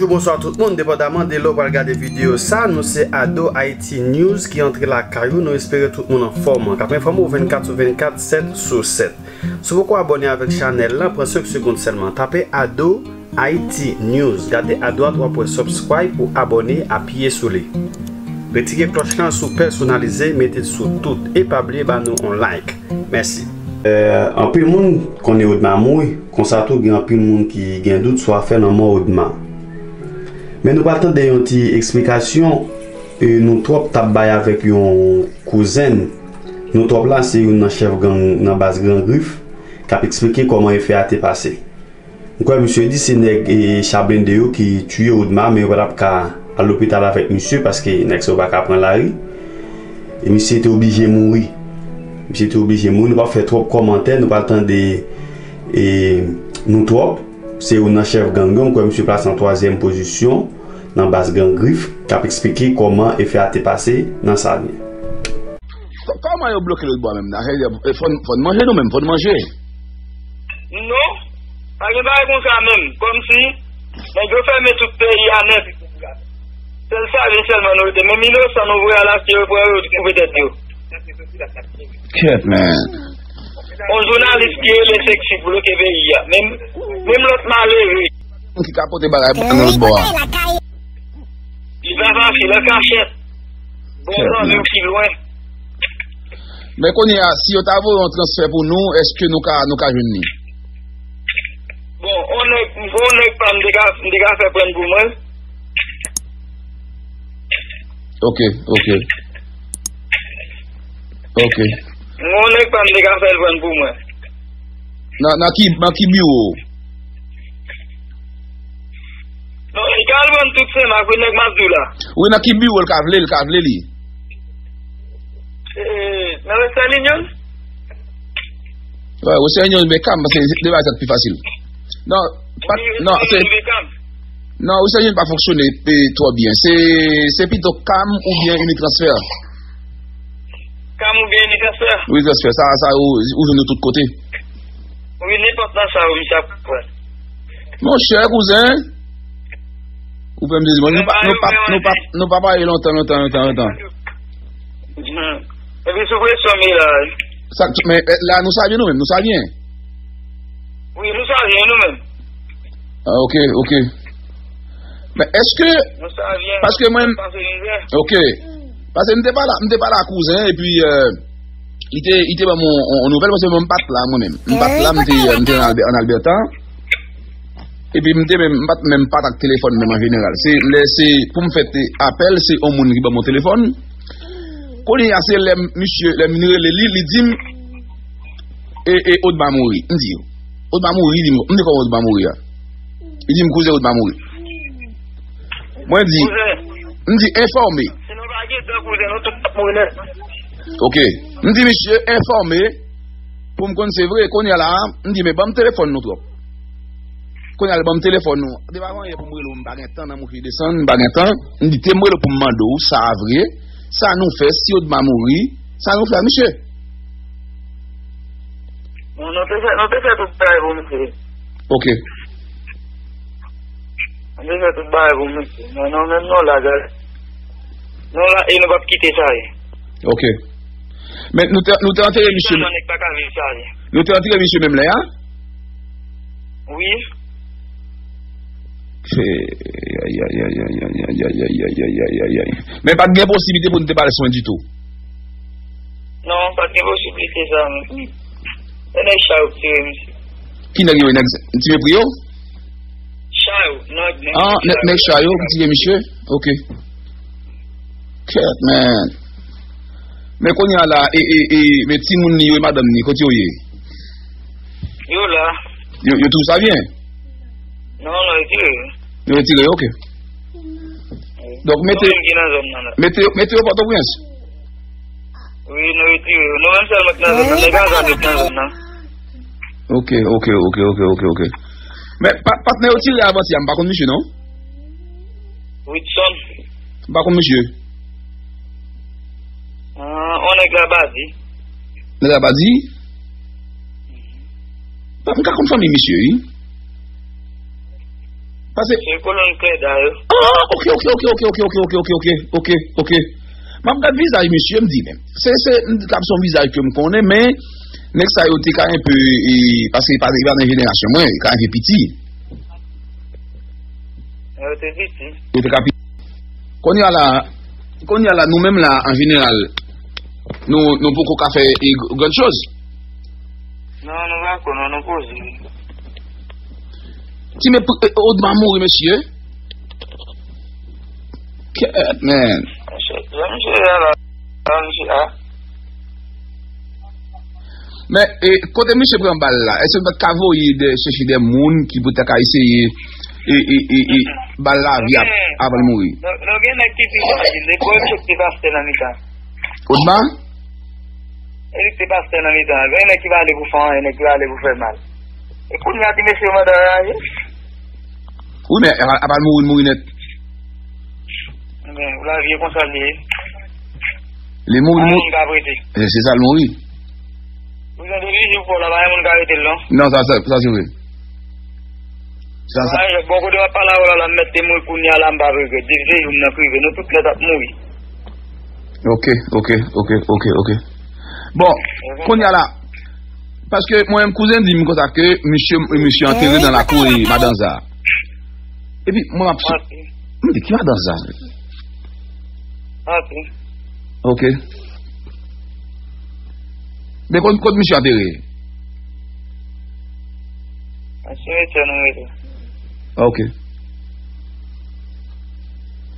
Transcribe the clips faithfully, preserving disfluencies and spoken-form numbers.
Bonswa tout moun, depandaman de lè w pral gade videyo sa, nou se Ado Haiti News ki antre lakay ou, nou espere tout moun anfòm, k ap enfòme w vennkat sou vennkat, sèt sou sèt. Si w poko abòne avèk chanèl lan, pran senk segonn sèlman, tape Ado Haiti News, gade adwat w ap wè subscribe pou abòne, apiye sou li. Retire klòch lan si w pèsonalize, mete l sou tout, e pa bliye ba nou yon like. Mèsi. Eh, anpil moun konnen Odma mouri, konsa tou gen anpil moun ki gen dout sou afè lanmò Odma. Men nou pral tande yon ti eksplikasyon, eh, nou twòp t ap bay avèk yon kouzen. Nou twòp la se youn nan chèf gang nan baz Gran Grif k ap eksplike kòman efè a te pase. M kwè misye di se nèg, eh, cha blende yo ki tiye Odma, men yo pa t ap ka al lopital avèk misye paske nèg sa yo pa ka pran lari. E misye te oblije mouri. Misye te oblije mouri. Nou p ap fè twòp kòmantè, nou pral tande, eh, nou twòp. Se youn nan chèf gang yo, m kwè misye plase an twazyèm pozisyon nan baz Gran Grif, k ap eksplike kòman efè a te pase nan Savyen. Kò-, kòman yo bloke lòtbò a menm? Afè, e, fò n, fò n manje nou menm, fò n manje. Non, pa gen bagay konsa menm. Kòmsi nèg yo fèmen tout peyi a nèt. Sèl Savyen sèlman nou rete. Menm inosan nou voye al achte, yo pran yo, yo koupe tèt yo. Kèt, man. Yon jounalis ki rele Sexy bloke peyi a. Menm, menm lòt malere. Moun ki ka pote bagay pou nou lòtbò a. Li pa fasil, an kachèt. Bon, zanmi w ki lwen. Men kounye a, si yo ta voye yon transfè pou nou, èske nou ka, nou ka jwenn li? Bon, on nèg, on nèg pa m te ka, m te ka fè prann pou mwen. Ok, ok. Ok. On nèg pa m te ka fè l prann pou mwen. Nan, nan ki, nan ki biwo? Non, li ka al pran tout Senmak, wi, nèg m ap di w la. Wi, nan ki biwo l ka vle, l ka vle li? Eh, nan Western Union? Wi, Western Union, Beckham, paske de bagay sa k pi fasil. Non, pa, wi, non, se, Western Union, Beckham. Non, Western Union pa fonksyone, eh, twò byen. Se, se pito Cam oubyen Unitransfer. Cam oubyen Unitransfer? Unitransfer, sa, sa, ou, ou jwenn yo tout kote. Wi, nenpòt nan sa yo, misye ap pran. Monchè, kouzen, ou fè m sezi, bon, nou pa, nou pa, nou pa, nou pa pale lontan, lontan, lontan, lontan. Hmm. Epi sou presyon m ye la, wi. Sa, men, eh, la, nou Savyen nou menm, nou Savyen? Wi, nou Savyen nou menm. Ah, ok, ok. Men èske, nou Savyen, paske mwen, n ap pase mizè. Ok. Paske m te pale, m te pale a kouzen, epi, eh, li te, li te ban m yon, yon, yon nouvèl, paske mwen m pa t la, mwen menm. M pa t la, m te, m te an Albè-, an Alberta. Epi m te menm, m pa t menm pa t ak telefòn menm an jeneral. Se lè se pou m fè te apèl, se yon moun ki ban m yon telefòn. Kounye a, se lè m, misye, lè m rele li, li di m, e, e, Odma mouri. M di, Odma mouri, li di m, m di kòman Odma mouri a? Li di m, kouzen, Odma mouri. Mwen di, kouzen, m di, enfòme. Si nou pa gen tan, kouzen, nou tout ap mouri nèt. Ok. M di, misye, enfòme. Pou m konn se vre, kounye a la, m di, men ban m telefòn nou twòp. Kounye a l ban m telefòn nou. Depi avan yè pou m rele w, m pa gen tan nan mouche desann, m pa gen tan. M di, te m rele w pou m mande w, sa vre, sa nou fè, si Odma mouri, sa nou fè a misye? Bon, nou te fè, nou te fè tout bagay pou misye. Ok. Nou te fè tout bagay pou misye. Men nou menm nou la, gade. Nou la, e nou p ap kite sa ye. Ok. Men nou te, nou te antere misye. Sèlman nèg pa ka viv sa ye. Nou te antere misye menm lè a? Wi. Ay, ay, ay. Men pa t gen posiblite pou nou te pale swen ditou? Non, pa t gen posiblite sa, men. E nèg Chay yo ki tire misye. Ki nèg yo, nèg Ti Mepri yo? Chay yo, nèg, nèg, ah, nèg Chay yo ki tire misye? Ok. Kèt, man. Men kounye a la, e, e, e, men timoun li yo, e madanm li, kote yo ye? Yo la. Yo, yo toujou Savyen? Non, non, yo retire yo. Yo retire yo, ok. Wi. Donk, mete, nou menm ki nan zòn nan la, mete, mete yo Pòtoprens? Wi, nou retire yo. Nou menm sèlman ki nan zòn nan. Nèg a zam yo ki nan zòn nan. Ok, ok, ok, ok, ok, ok. Men, pa, patnè yo tire avantyè a, m pa konn misye, non? Widson. M pa konn misye. Ah, on nèg Labadi. Nèg Labadi? M pa, m ka konn fanmi misye, wi. Paske se kolon Kleda yo. Ah, ok, ok, ok, ok, ok, ok, ok, ok, ok, ok, ok, ok. M ap gad vizaj misye, m di, men, se, se, m di, se yon vizaj ke m konnen, men, nèg sa yo te ka enpe, e, paske e pa, e pa nan jenerasyon mwen, e ka enpe piti. Yo te piti. Yo te ka piti. Kounye a la, kounye a la, nou menm la, an jeneral, nou, nou poko ka fè, e, grann choz. Non, nou pa ko, non, nou poze. Ti men, e, Odma mouri, mesye. Kèt, man. Mesye, mesye, la, la, mesye, a. Men, e, kote misye pran bal la, èske nou pa t ka voye de, chèche de moun ki poutèt ka eseye, e, e, e, e, ba l lavi ap, avan l mouri? Nou, nou gen nèg ki pi fraji, se pou yo chèche pastè nan mitan. Odma? E li te pastè nan mitan. Gen nèg ki pa ale pou fè anyen, nèg ki pa ale pou fè mal. E kounye a ti mesye yo mande anraje. Wi, men apa, apa l mouri, l mouri nèt. Men, ou lavi e konsa l ye. Li mouri, li mouri. Anyen ka prete. E, se sa l mouri. Ou tande li, jou pou la, pa gen moun ka rete l, non. Non, sa, sa, sa se vre. Sa, sa. Ay, bon, kote w ap pale avè w la, la, m mèt te mouri kounye a la, m pa regrèt. Depi se jou m nan k rive, nou tout nèt ap mouri. Ok, ok, ok, ok, ok. Bon, kounye a la, paske mwen menm kouzen di m konsa ke misye, misye antere nan lakou e madanza. Epi mwen ap sou. M di ki madanza? Ok. Men kot, kot misye antere? Nan simetye nou rete. Ok.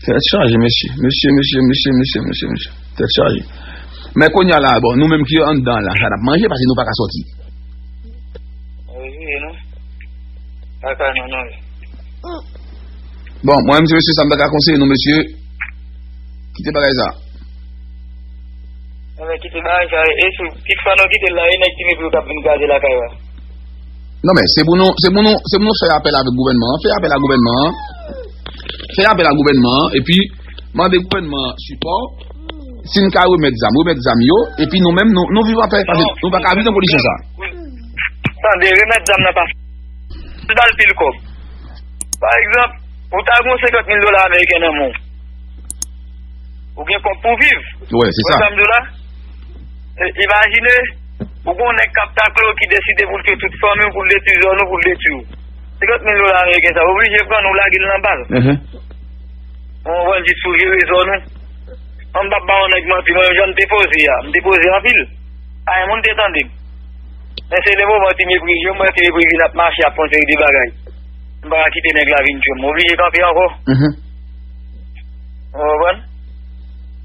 Tèt chaje, mesye. Mesye, mesye, mesye, mesye, mesye, mesye. Tèt chaje. Men kounye a la, bon, nou menm ki anndan la, sa n ap manje, paske nou pa ka sòti. Wi, wi, non. Pa ka non, non. Bon, mwen menm, se mesye sa m ta ka konseye nou, mesye. Kite bagay sa. Enben, kite bagay sa, e sou kit fwa nou kite l la, e nèg ki mepri yo k ap vin kraze lakay la. Non, men, se pou nou, se pou nou, se pou nou fè apèl avèk gouvènman an, fè apèl a gouvènman an, fè apèl a gouvènman an, epi mande gouvènman an sipò. Si n ka remèt zam, remèt zam yo, epi nou menm, nou, nou viv anpè, paske nou pa ka viv nan kondisyon sa. Tande, remèt zam nan pa ba l pil kòb. Pa egzanp, ou ta gen yon senkant mil dola ameriken nan men w. Ou gen kòb pou w viv. Wi, se sa. Ou wè sa m di w la? E, imajine, ou gen yon nèg k ap takle w ki deside pou l tchwe tout fanmi w, pou l detwi zòn ou, pou l detwi w. Senkant mil dola ameriken sa, ou oblije pran l, ou lage l nan bal. Mhm. Ou konprann, jis pou jere zòn ou. An m p ap ba yon nèg manti, mwen menm jan m te poze a, m te poze anpil. Pa gen moun te tande m. Men se le moman ti mepri, yo m wè ti mepri vin ap mache ap fè yon seri de bagay. M pa ka kite nèg la vin tchwe m. M oblije kanpe ankò. Mhm. Ou konprann?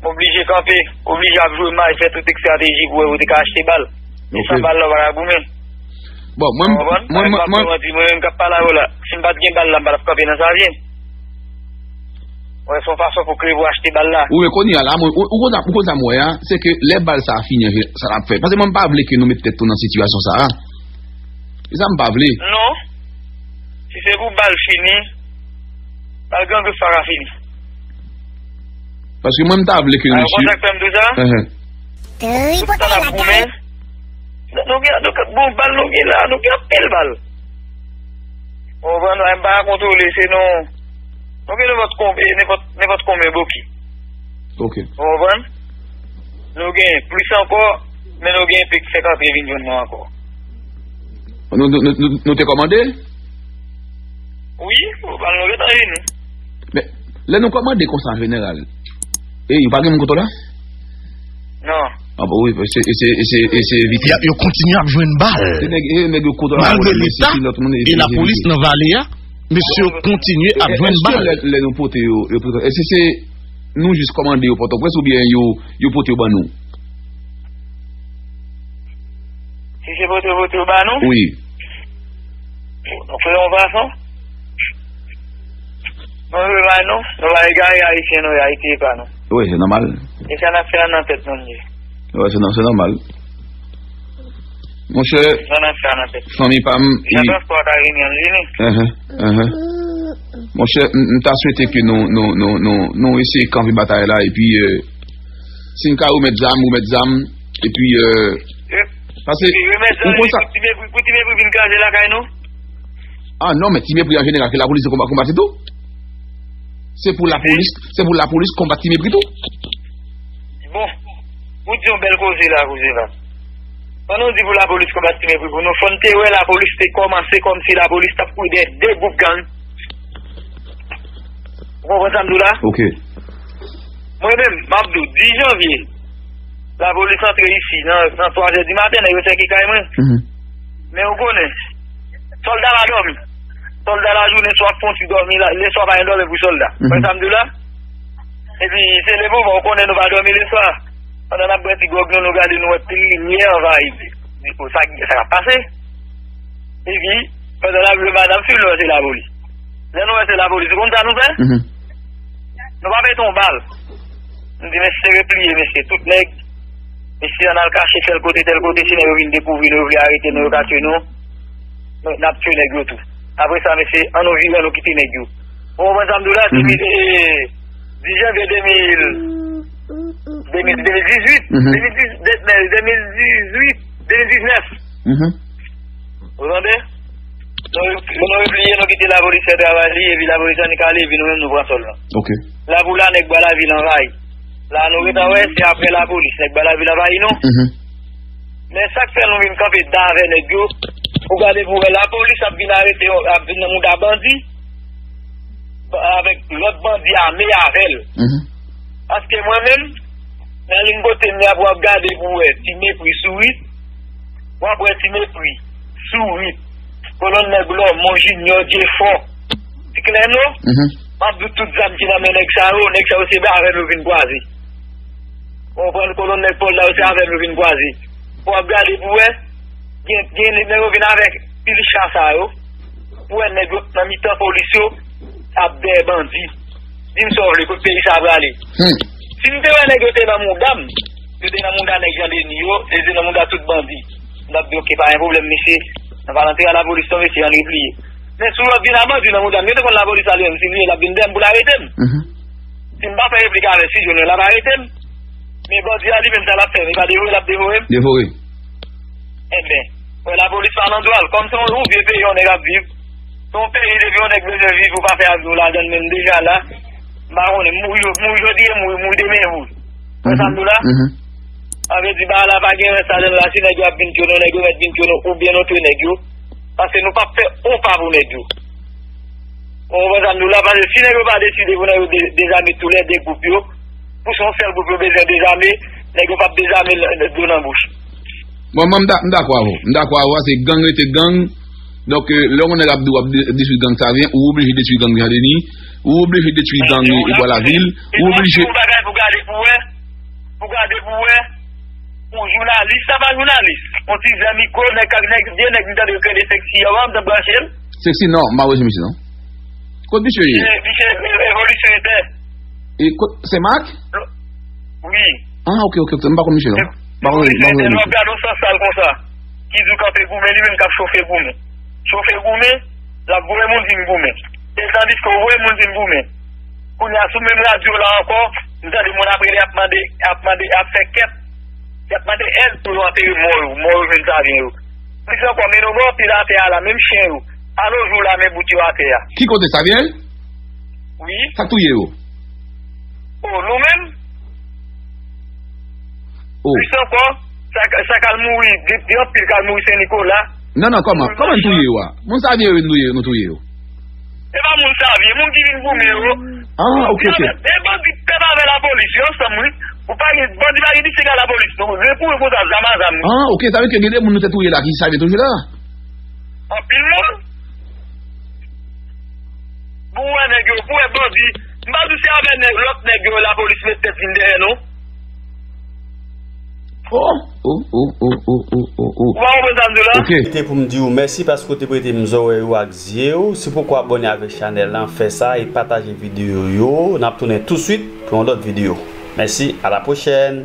M oblije kanpe, oblije ap jwe may, fè tout estrateji pou wè pou te ka achte bal. E san bal la, w pa ka goumen. Bon, mwen, mwen, mwen, mwen, mwen menm k ap pale avè w la, si m pa t gen bal la, m pa t ap kanpe nan Savyen. Wè, se yon fason pou kreye pou achte bal la. Wi, men kounye a la, mwen, ou, ou konn sa, ou konn sa m wè a, se ke lè bal sa a fini, sa l ap fè. Paske mwen m pa vle ke nou met tèt nou nan sitiyasyon sa a. Se sa m pa vle. Non. Si se pou bal fini, bal Gran Grif pa ka fini. Paske mwen m ta vle ke nou... Ou konn sa k fè m di w sa? Tout tan n ap goumen, nou gen, nou gen bon bal, nou gen la, nou gen anpil bal. Ou konprann? M pa ka kontwole, se nou, nou gen nenpòt konbyen, nenpòt, nenpòt konbyen boki. Ok. Ou konprann? Nou gen plis ankò, men nou gen pik fèk antre vin jwenn nou ankò. Nou, nou, nou, nou, nou te kòmande? Wi, bal nou gentan vini. Men, lè nou kòmande konsa an jeneral, e, yo pa gen moun kote w la? Non. Ah, bon, wi, se, se, se, se vit. Y ap, yo kontinye ap jwenn bal. Se nèg, e, nèg yo kote w la, malgre leta e lapolis nan vale a, mesye yo kontinye ap jwenn bal. Lè, lè nou pote yo, yo pote, èske se nou jis kòmande yo Pòtoprens oubyen yo, yo pote yo ban nou? Si se pote, pote yo ba nou? Wi. Nou fè yon fason. Nou rive bay nou, nou pa egare Ayisyen, nou, Ayiti e pa nou. Wi, se nòmal. E sa n ap fè a nan tèt nou l ye. Wi, se nò-, se nòmal. Monchè, sa n ap fè a nan tèt nou. Fanmi pa m, jan transpò a ka vini an, l vini. Monchè, m, m ta swete ke nou, nou, nou, nou, nou eseye kanpe batay la, epi, euh, si n ka remèt zam, remèt zam, epi, euh, paske, ou konn sa. Pou ti mepri, pou ti mepri vin kraze lakay nou? Ah non, men ti mepri an jeneral ke lapolis konba-, konbat li tou. Se pou lapolis, se pou lapolis konbat ti mepri tou. Bon, ou di yon bèl koze la, koze la. Pandan w di pou lapolis konbat ti mepri pou nou, fò n te wè lapolis te kòmanse kòmsi lapolis t ap kouri dèyè de gwoup gang. Ou konprann sa m di w la? Ok. Mwen menm, m ap di w, dis janvye, lapolis antre isi nan, nan twa zè di maten, nèg yo sèke kay mwen. Mhm. Men ou konnen, sòlda pa dòmi. Sòlda lajounen, swa ap fon ti dòmi, la, leswa pa gen dòmi pou sòlda. Mhm. Konn sa m di w la? Epi, se levanvan, ou konnen nou pa dòmi leswa. Pandan n ap bwè ti gwòg nou, nou gade, nou wè pil limyè anvayi. Di, o, sa, sa k ap pase? Epi, pandan n ap jwe, n ap swiv, nou wè se lapolis. Lè nou wè se lapolis, ou konn sa nou fè? Mhm. Nou pa mete yon bal. Nou di, mesye, repliye, mesye, tout nèg. Mesye, ann al kache tèl kote, tèl kote, si nèg yo vin dekouvri nou, yo vle arete nou, yo ka tiye nou. Nou, n ap tiye nèg yo tou. Apre sa, mesye, ann nou vire, ann nou kite nèg yo. Ou konprann sa m di w la? Mhm. Depi, eh, dis janvye de mil, de mil, de mil dizuit, mhm, de mil dizuit, de, de, de mil dizuit, de mil diznèf. Mhm. Ou tande? Nou, nou repliye, nou kite lapolis fè travay li, epi lapolis annik ale, epi nou menm nou pran sòl lan. Ok. La pou la, nèg Bwa Lavil anvayi. La nou gentan wè, se apre lapolis, nèg Bwa Lavil anvayi nou. Mhm. Men sa k fè nou vin kanpe dan avè nèg yo, ou gade pou wè lapolis ap vin arete, ap vin nan mouda bandi, ba-, avèk lòt bandi ame avè l. Mhm. Paske mwen menm, nan liy kote m ye a, pou w ap gade pou w wè ti mepri sourit, w ap wè ti mepri sourit, kolonn nèg Lòmon, Jinyò, Jefò, ti klè non? Mhm. M ap di w tout zam ki nan men nèg sa yo, nèg sa yo se avè m yo vin kwaze. Ou konprann, kolonn nèg Pòl la yo se avè m yo vin kwaze. Pou w ap gade pou w wè, gen, gen nèg yo vin avèk pil cha sa yo. Pou wè nèg yo nan mitan polis yo ap dèyè bandi. Di m sa w vle, kot peyi sa prale? Hmm. Si m te wè nèg yo te nan mouda m, yo te nan mouda nèg Jan Deni yo, yo te nan mouda tout bandi, m t ap di, oke, pa gen pwoblèm, mesye, nan pa antre a lapolis non, mesye, ann repliye. Men si w ap vin a bandi nan mouda m, yo te konn lapolis la li menm, si l vle, l ap vin dèyè m pou l arete m. Mhm. Si m pa fè replik avè l, si l jwenn mwen, l ap arete m. Men bandi a li menm, sa l ap fè m, li pa devore, l ap devore m. Devore. Enben, wè lapolis pa nan dwa l. Kòm se yon, yon vye peyi yon nèg ap viv, se yon peyi depi yon nèg bezwen viv, ou pa fè avyon ladan l menm deja la, m pa konnen, mouri, mouri jodi e mouri, mouri demen e mouri. Konn sa m di w la? Mhm. Sa vle di bagay la pa gen rès ladan l la, si nèg yo ap vin tchwe nou, nèg yo mèt vin tchwe nou, oubyen nou tchwe nèg yo. Paske nou p ap fè on pa pou nèg yo. Ou konprann sa m di w la? Paske si nèg yo pa deside pou nèg yo de-, dezame toulède gwoup yo, pou se yon sèl gwoup yo bezwen dezame, nèg yo p ap dezame l-, l-, dlo nan bouch. Bon, mwen, m da-, m dakò avè w. M dakò avè w, se gang rete gang. Donk, eh, lè yon nèg ap di w ap de-, detwi gang Savyen, ou oblije detwi gang Jan Deni, ou oblije detwi gang, eh, Bwa Lavil, ou oblije. Yon bagay pou gade pou wè, pou gade pou wè, yon jounalis, sa pa jounalis, yon ti zè mikwo, nèg, nèg, vye nèg m tande yo kreye Sexy an, m t ap branche l. Sexy, non, m pa wè se misye, non. Kot misye ye? Misye, misye, eh, revolisyon entè. E kot, Senmak? Wi. Ah, ok, ok, ok. M pa konn misye, non. M pa konn, m pa konn misye. Lè w ap gade yon sans sal konsa, ki di w kanpe goumen, li menm k ap chofe goumen. Chofe goumen, l ap voye moun vin goumen. E tandiske w voye moun vin goumen. Kounye a, sou menm radyo la ankò, m tande moun ap rele, ap mande, ap mande, ap fè kèt, y ap mande èd pou yo antere mò yo, mò yo jwenn Savyen yo. Plis ankò, men nou gen anpil atè a la, menm chen yo. Alo jou la, men bout yo atè a. Ki kote, Savyen? Wi. Sa k touye yo? O, nou menm? O. Plis ankò, sa, sa k al mouri, gen, gen anpil k al mouri Sen Nikola. Non, non, kòman? Kòman n touye yo a? Moun Savyen yo, nou touye yo, nou touye yo. Se pa moun Savyen, moun ki vin goumen yo. Ah, ok, ok. E bandi, pèp avè lapolis, yo ansanm, wi. Ou pa gen, bandi pa gen distik a lapolis, non. Ren pou ren konsa, zam a zam, wi. Ah, ok, sa vle di ke gen de moun nou te touye la ki Savyen toujou la? Anpil moun. Pou wè nèg yo, pou wè bandi. M pa di se avè nèg, lòt nèg yo, lapolis met tèt vin dèyè nou. Oh, oh, oh, oh, oh, oh, oh, oh. Ou pa konprann sa m di w la? Ok. Te pou m di w mèsi paske w te prete m zòrèy ou ak zye w. Si w poko abòne avèk chanèl lan, fè sa e pataje videyo yo. N ap tounen touswit pou yon lòt videyo. Mèsi, a la pwochèn.